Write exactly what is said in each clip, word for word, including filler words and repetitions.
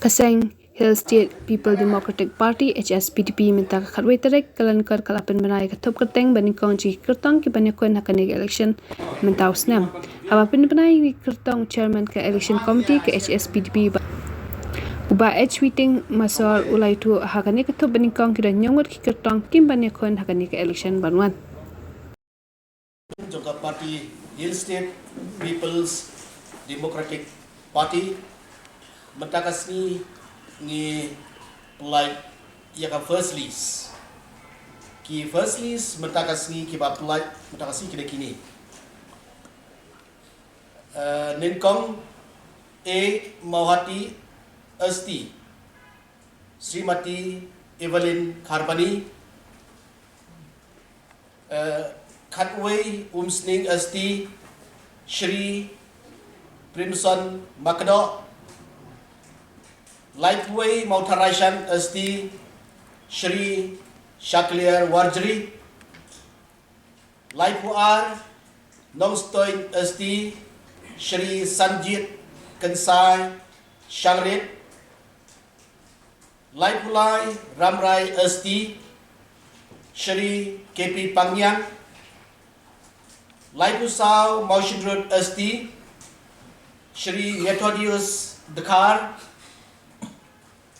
Ka seng Hill State People Democratic Party, H S P D P, mynta ka khatwei tarik Kyllalyngkot ka la pynbna ïa ka thup kyrteng ba nyngkong jong ki kyrtong kiban ïakhun ha kane ka election mynta u snem. Haba pynbna ïa ki kyrtong, Chairman ka Election Committee ka H S P D P ba, u Bah H Witing Massor u la ïathuh ha kane ka thup ba nyngkong ki don hynñiew ngut ki kyrtong kiban ïakhun ha kane ka election ban wan. Jong ka party Hill State People's Democratic Party, mynta ka sngi ngi pyllait ïa ka first list. Ki first list mynta ka sngi kiba pyllait mynta ka sngi ki dei kine. Eh, nyngkong, A Mawhati Asti, Srimati Evelyn Kharbani, eh, khatwei, Umsning Asti, Shri Primson Makdoh, laiphew wei, Mawtharashan Asti, Shri Shakliar Warjri, laiphew ar, Nongstoiñ Asti, Shri Sanjit Kynsai Shangrit, laiphew lai, Ramrai Asti, Shri K P Pangniang, laiphew saw, Mawshynrut Asti, Shri Methodius Dkhar,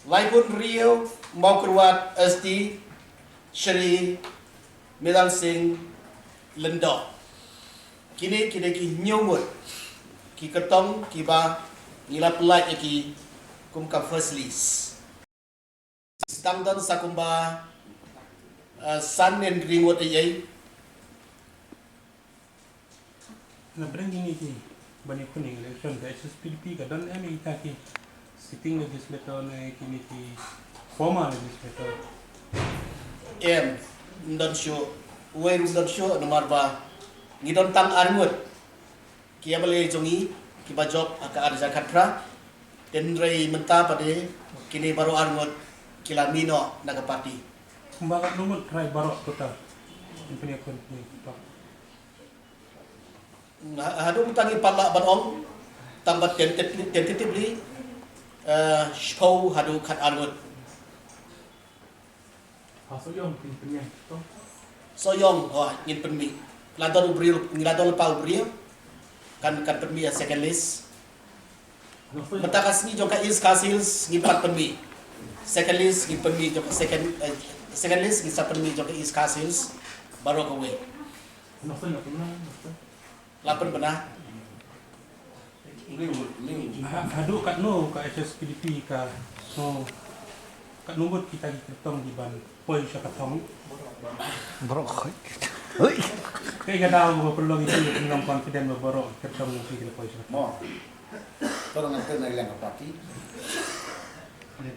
laiphew hynriew, Mawkyrwat Asti, Shri Midal Singh Lyngdoh. Kine ki dei ki hynñiew ngut ki kyrtong kiba ngi la pyllait ïa ki kum ka first list. Tang don sa kumba, eh, san ne hynriew ngut ei ei. Na pdeng kine kiban ïakhun ïa ka election ka H S P D P ka don em ïa kita ki sitting legislator ne kine ki former legislator? Em, ym don shuh, uwei ruh ym don shuh namar ba ngi don tang ar ngut ki M L A jong ngi kiba jop ha ka ar hajar khatphra. Hynrei mynta pat de kine baroh ar ngut ki la mih noh na ka party. Kumba katno ngut trai baroh total? Kin pynïakhun pynïakhun. Ha-, haduh mynta ngi pat lah ban ong, tang ba tentatively, tentatively, eh, shiphew haduh khatar ngut. Ha, Sohiong kin pynmih. Sohiong, oh, ngin pynmih. La don u briew, ngi la don lypa u briew. Kan, kan pynmih ha second list. Mynta ka sngi jong ka East Khasi Hills ngin pat pynmih. Second list ngin pynmih jong ka second, eh, second list ngin sa pynmih jong ka East Khasi Hills baroh kawei. La pynbna. Ha-, haduh katno ka H S P D P ka sngew, katno ngut kita ki kyrtong kiban poi sha ka thong? Baroh. Hei. Kaei ka daw ba pynlong ïa ki, pynlong confident ba baroh ki kyrtong ki kin poi sha ka thong? Mo. Ka dang ngan tip na liang ka party.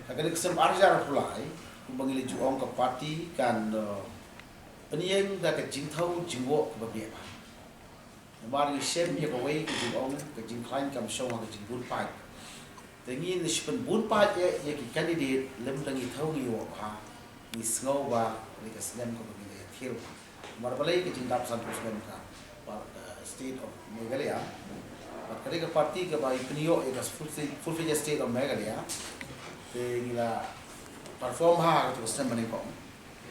Ka dei ka sem ar hajar arphew lai, kumba ngi la ju ong, ka party kan, eh, pynïeng da ka jingthew jingwoh kaba biang. Namar ngi shem ïa kawei ka jingong, ka jingkhlaiñ kam shong ha ka jingbun paid. Te ngin sa pynbun paid ïa, ïa ki candidate lymda ngi thew ngi woh bha, ngi sngew ba ka dei ka snem kaba ngi la ïathir bha. Namar balei ka jingdap sanphew snem ka, ka State of Meghalaya. Bad ka dei ka party kaba pynïoh ïa ka full, full-fledged State of Meghalaya. Te ngi la perform bha ha ka snem ba nyngkong.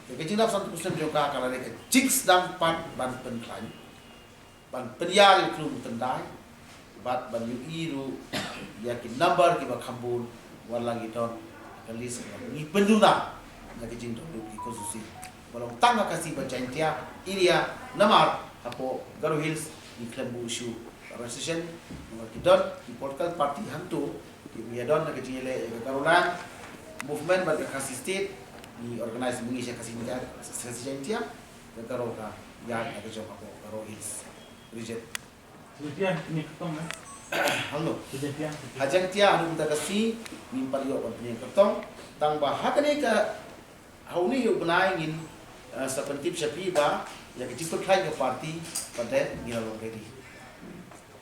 Te ka jingdap sanphew snem jong ka ka la dei ka jingsdang pat ban pynkhlaiñ, ban pynïar ïa u khlur tyndai, bad ban ïohi ruh ïa ki number kiba kham bun, wat la ngi don ha ka list kaba ngi pynduna na ka jingdon ruh ki constituency. Ba long tang ka Khasi bad Jaiñtia area, namar hapoh Garo Hills ngi khlem buh shuh registration, namar ki don ki political party hangto kiba ïadon na ka jingïaleh ïa ka Garoland movement bad ka Khasi State, ngi organize mynta sha Khasi Jaiñtia, Khasi Jaiñtia. Ka Garo ka ïaid na ka jong hapoh Garo Hills region. Jaiñtia, kine kyrtong, eh? Hello. Jaiñtia. Ha Jaiñtia, haduh mynta ka sngi ngim pat ïoh ban pynïeng kyrtong. Tang ba ha kane ka, ha une u bnai ngin, eh, sa pyntip sha phi ba ïa ka jingpynkhlaiñ ka party pat de ngi la long ready.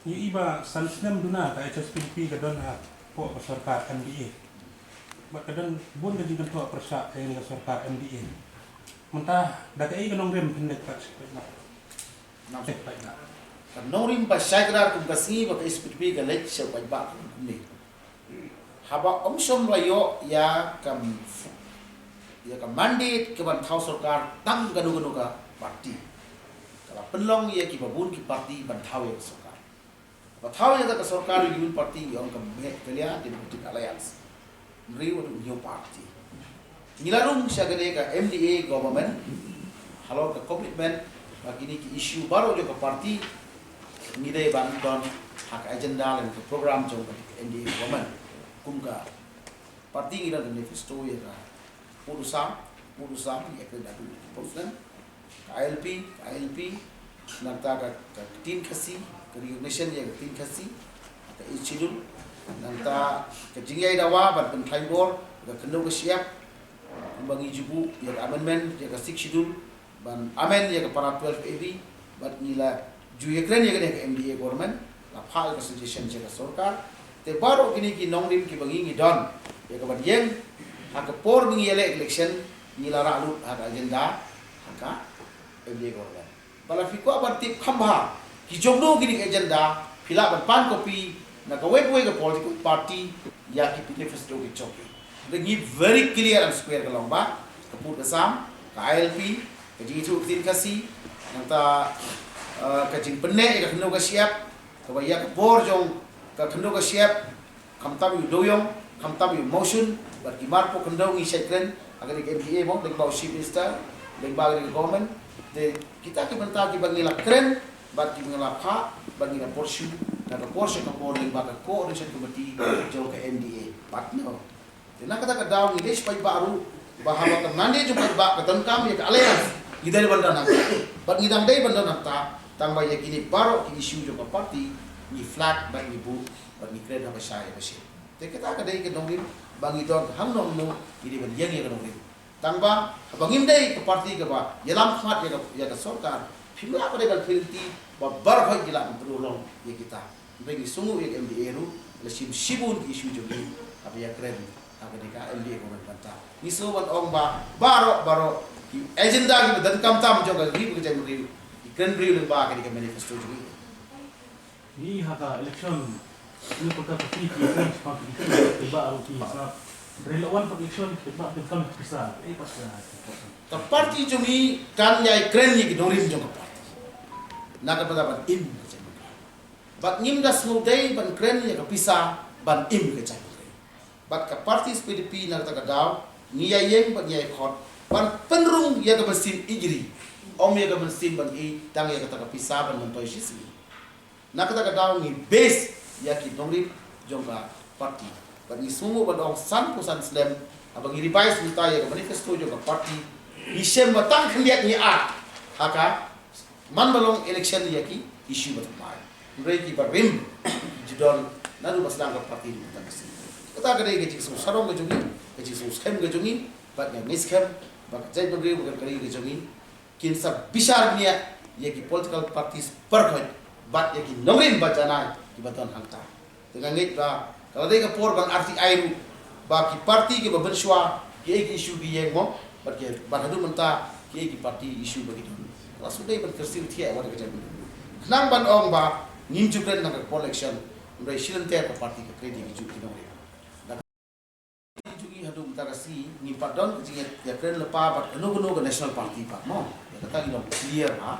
Ngi i ba san snem duna ka H S P D P ka don hapoh ka sorkar M D A. Bad ka don bun ka jingkynthoh pyrshah ïa kane ka sorkar M D A. Mynta da kaei ka nongrim phin leit pat sha paidbah? Nam sha paidbah. Ka nongrim ba shai kdar kum ka sngi ba ka H S P D P ka leit sha paidbah kumne. Haba ym shym la ïoh ïa ka, ïa ka mandate ka ban thaw sorkar tang kano kano ka party, ka la pynlong ïa kiba bun ki party ban thaw ïa ka sorkar. Ba thaw ïa ka sorkar ïa ki bun party, ïa ka Meghalaya Democratic Alliance. Hynriew haduh hynñiew party. Ngi la rung sha kane ka M D A government halor ka commitment ba kine ki issue baroh jong ka party ngi dei ban don ha ka agenda lane ka program jong ka M D A government. Kum ka party ngi don ka manifesto ïa ka pud u sam, pud u sam, ïa ka dadu ki president. Ka I L P, ka I L P, nangta ka, ka ktien Khasi, ka recognition ïa ka ktien Khasi, ka Eighth Schedule, nangta ka jingïaid dawa ban pynkhlaiñ bor ka khyndew ka shyiap, kumba ngi ju buh ïa ka amendment ïa ka Sixth Schedule, ban amend ïa ka para twelve A B, bad ngi la ju ïakren ïa kane ka M D A government, la phah ïa ka suggestion sha ka sorkar. Te baroh kine ki nongrim kiba ngi ngi don ïa ka ban ïeng ha ka por ba ngi ïaleh election, ngi la rah lut ha ka agenda ha ka M D A government. Ba la phi kwah ban tip kham bha ki jong no kine ki agenda, phi lah ban pan copy na kawei kawei ka political party ïa ki manifesto ki jong ki. Ba ngi very clear and square ka long ba ka pud ka sam, ka I L P, ka jingithuh ktien Khasi, nangta, eh, ka jingpynneh ïa ka khyndew ka shyiap, kaba ïa ka bor jong ka khyndew ka shyiap, khamtam ïa u dewïong, khamtam ïa u mawshun, bad ki marpoh khyndew ngi shait kren ha kane ka M D A mo, lyngba u Chief Minister, lyngba kane ka government. Te kita ki bynta kiba ngi la kren bad kiba ngi la phah bad ngi la pursue na ka por sha ka por lyngba ka coordination committee jong ka M D A. Bad no, te na kata ka daw ngi dei sha paidbah ruh, ba haba ka mandate jong paidbah ka donkam ïa ka alliance, ngi dei ban don nangta. Bad ngi dang dei ban don nangta, tang ba ïa kine baroh ki issue jong ka party ngi flag bad ngi buh bad ngi kren ha ba shai ha ba shai. Te kata ka dei ka nongrim ba ngi don hangno hangno ngi dei ban ïeng ïa ka nongrim. Tang ba haba ngim dei ka party kaba ïalam khmat ïa ka, ïa ka sorkar, phim lah ba dei ban pynti ba baroh hi ki lah ban pynurlong ïa kita. Hynrei ngi sngewnguh ïa ka M D A ruh, la shim shibun ki issue jong ngi haba ïakren ha kane ka M D A government bynta. Ngi sngew ban ong ba baroh baroh ki agenda kiba donkam tam jong ka ri bad ka jaitbynriew ki kren briew lyngba kane ka manifesto jong ngi. Ngi ha ka election, ngi pyrkhat ba ki, ki, ki, ki, ki, ba, ki, sa, hynrei la wan pat election, ki, ba, ki, kam, ki, sa, eh, pat, sa, ki, pat, sa. Ka party jong ngi kan ïai kren ïa ki nongrim jong ka party. Na ka bynta ban im ka jaitbynriew. Bad ngim da sngewdei ban kren ïa ka pisa ban im ka jaitbynriew. Bad ka party S P D P na kata ka daw ngi ïai ïeng bad ngi ïai khot ban pynrung ïa ka mynsiem ijri. Ym ïa ka mynsiem ban i tang ïa kata ka pisa ban myntoi shisngi. Na kata ka daw ngi base ïa ki nongrim jong ka party. Bad ngi sngewnguh ban ong sanphew san snem haba ngi revise mynta ïa ka manifesto jong ka party, ngi shem ba tang khyndiat ngi act ha ka man ba long election ïa ki issue ba thymmai. Hynrei kiba rim ki ju don naduh ba sdang ka party haduh mynta ka sngi. Kata ka dei ka jingsngew sarong ka jong ngi, ka jingsngew skhem ka jong ngi, bad nga ngeit skhem ba ka jaitbynriew bad ka ri ka jong ngi kin sa bishar bniah ïa ki political parties baroh bad ïa ki nongrim ba janai kiba don hangta. Te nga ngeit ba ka la dei ka por ban R T I ruh ba ki party kiba mynshuwa kiei ki issue ki ïeng mo, bad ki, bad haduh mynta kiei ki party issue ba ki don. Ka la shu dei ban kyrsiew thiah wat ka jaitbynriew. Khnang ban ong ba ngim ju kren na ka por election, hynrei shi lynter ka party ka kren ïa ki juh ki nongrim. Jong ngi haduh mynta ka sngi ngim pat don ka jingïakren lypa bad kano kano ka National Party pat mo. Ïa kata ngi long clear ha.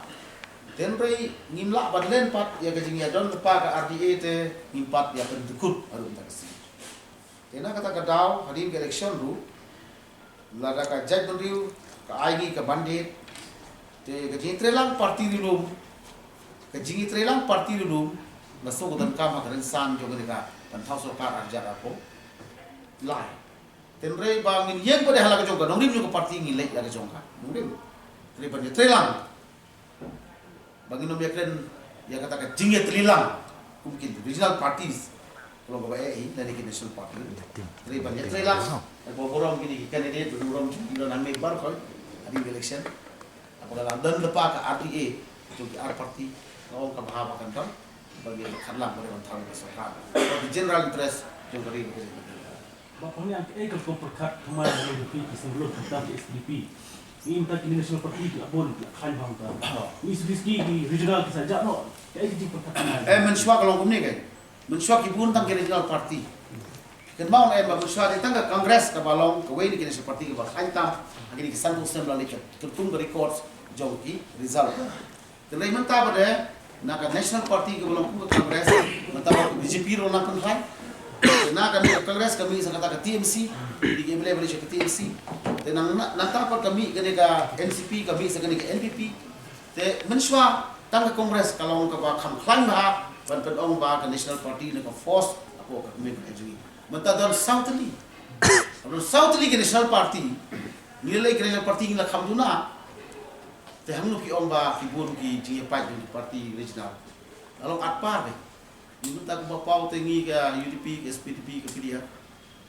Hynrei ngim lah ban len pat ïa ka jingïadon lypa ka R D A te ngim pat ïa pyndukut haduh mynta ka sngi. Te na kata ka daw hadien ka election ruh, lada ka jaitbynriew ka ai ngi ka mandate, te ka jingïatreilang party ri lum, ka jingïatreilang party ri lum, la shu ka donkam ha ka rynsan jong ka dei ka ban thaw sorkar arhajar arphew lai. Hynrei ba ngin ïeng pat de ha la ka jong ka nongrim jong ka party, ngin leit la ka jong ka nongrim. Hynrei ban ïatreilang, ba ngin ym ïakren ïa kata ka jingïatreilang kum ki regional parties. Ka long kaba eh hi lane ki national party. Hynrei ban ïatreilang, eh, ba burom kine ki candidate, ba burom ki don hangne baroh hadien election. Haba ka la don lypa ka R T A jong ki ar party, nga ong ka bha ba kan don, ba ngin khatlang ba dei ban thaw ka sorkar. Ba ki general interest jong ka ri ba ka jong ka. Ba pynïaid kaei ka rukom pyrkhat thymmai jong ka P P ki seng lut khamtam ka S P D P. Ngi mynta ki National Party ki la bun, ki la khlaiñ bha mynta. Ngi sdang ki, ki regional ki sa jah noh. Kaei ka jingpyrkhat thymmai? Eh, mynshuwa ka long kumne kein. Mynshuwa ki bun tang ki regional party. Kynmaw ne em ba mynshuwa dei tang ka Congress kaba long kawei na ki national party kaba khlaiñ tam ha kine ki sanphew snem, la leit katkum ka records jong ki result. Te lei mynta pat de na ka national party kaba long kum ka Congress, mynta pat ka B J P ruh nang pynkhlaiñ. Te na kane ka Congress ka mih sa kata ka T M C, dei ki M L A ba leit sha ka T M C. Te nang, nangta pat ka mih kane ka N C P, ka mih sa kane ka N P P. Te mynshuwa tang ka Congress ka long kaba kham khlaiñ bha ban pynong ba ka national party ne ka force hapoh ka kmie ka jong ngi. Mynta don saw tylli. Don saw tylli ki national party. Ngi lei ki national party ngi la kham duna. Te hangno phi ong ba ki bun ki jingïapait jong ki party regional. La long atpar de. Ngi mynta kumba paw te ngi ka U D P, ka S P D P, ka P D F.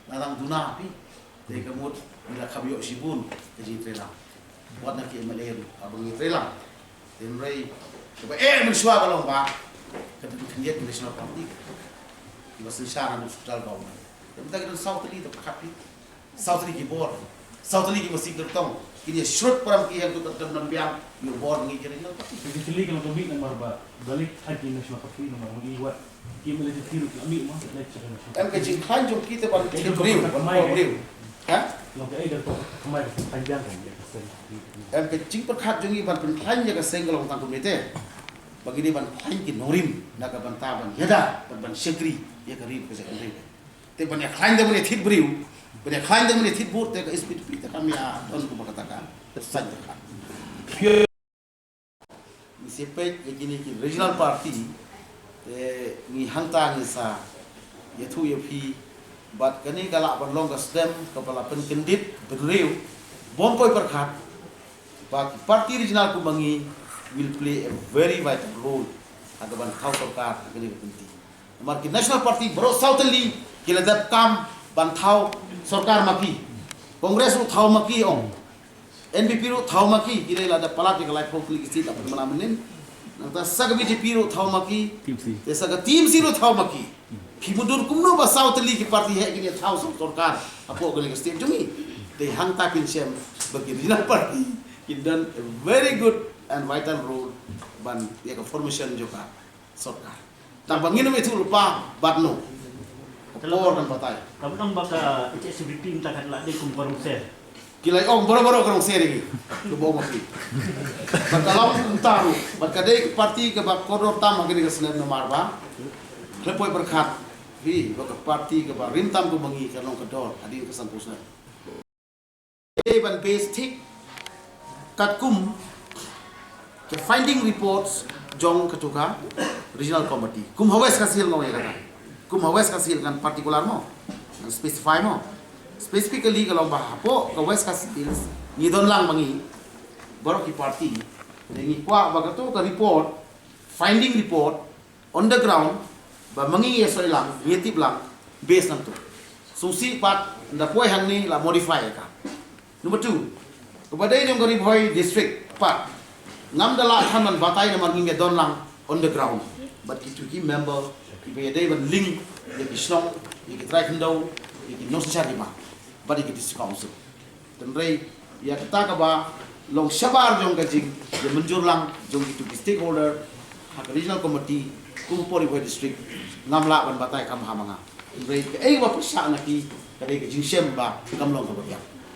La dang duna phi. Te ka mut ngi la kham ïoh shibun ka jingtreilang. Wat na ki M L A ruh haba ngi treilang. Te hynrei kaba eh mynshuwa ka long ba ka dang khyndiat national party. Kiba synshar na central government. Te mynta ki don saw tylli, te pyrkhat phi. Saw tylli ki bor, saw tylli ki masi kyrtong. Kine shrut param ki hangtu ka dang don biang ïa bor ngi ki regional party. Ki tylli ki long ka mih namar ba da leit ha ki national party namar ma i wat ki M L A ki ruh ki la mih ma leit sha ka national. Em ka jingkhlaiñ jong ki te ban thit briew, ban por briew. Ha? Long ka ei da to kamai ka khlaiñ biang ka ïa ka seng. Em ka jingpyrkhat jong ngi ban pynkhlaiñ ïa ka seng ka long tang kumne te. Ba ngi dei ban khlaiñ ki nongrim na ka bynta ban ïada, ban, ban shakri ïa ka ri ka jaitbynriew. Te ban ïa khlaiñ da ban ïa thit briew, ban ïa khlaiñ da ban ïa thit bor, te ka S P D P te kam ïa don kumba kata ka saiñ te ka. Ngi sa peit ïa kine ki regional party, te ngi hangta ngi sa ïathuh ïa phi, bad kane ka lah ban long ka snem kaba la pynkyndit bynriew, bym poi pyrkhat, ba ki party regional kumba ngi will play a very vital role ha ka ban thaw sorkar ha kane ka kynti. Namar ki national party baroh saw tylli ki la dep kam ban thaw sorkar ma ki. Congress ruh thaw ma ki ong. N P P ruh thaw ma ki, ki dei la dep palat ïa ka laiphew tylli ki seat la pynmana mynnin. Nangta sa ka B J P ruh thaw ma ki. T M C. Te sa ka T M C ruh thaw ma ki. Phi mutdur kumno ba saw tylli ki party heh kin ïa thaw sor-, sorkar hapoh kane ka state jong ngi. Te hangta phin shem ba ki regional party kin don a very good and vital role ban ïa ka formation jong ka sorkar. Tang ba ngin ym ithuh lypa bad no. Ka por kan batai. Ka ba tang ba ka H S P P mynta ka la dei kum ka rong ser. Ki la ong baroh baroh ka rong ser ïa ngi. Ka ba ong ma phi. Bad ka long mynta ruh. Bad ka dei ka party kaba kordor tam ha kane ka snem namar ba khlem poi pyrkhat phi ba ka party kaba rim tam kum ma ngi ka long ka dor hadien ka sanphew snem. Dei ban base thik katkum ka finding reports jong katu ka regional committee. Kum ha West Khasi Hills nga ong ïa kata. Kum ha West Khasi Hills ngan particular mo, ngan specify mo. Specifically ka long ba hapoh ka West Khasi Hills ngi don lang ma ngi baroh ki party. Te ngi kwah ba katu ka report, finding report, on the ground, ba ma ngi ïa soi lang, ngi tip lang, base nangtu. Sngewsih pat, nda poi hangne la modify ïa ka. Number two, kaba dei jong ka Ri Bhoi district pat. Ngam da lah than ban batai namar ngim ïa don lang on the ground. Bad kitu ki member kiba ïa dei ban link ïa ki shnong, ïa ki trai khyndew, ïa ki nongsynshar ki ma, bad ïa ki district council. Hynrei ïa kata kaba long shabar jong ka jing ïa mynjur lang jong kitu ki stakeholder ha ka regional committee kum por Ri Bhoi district, ngam lah ban batai kam ha ma nga. Hynrei kaei ba pyrshah na ki ka dei ka jingshem ba kam long kaba biang.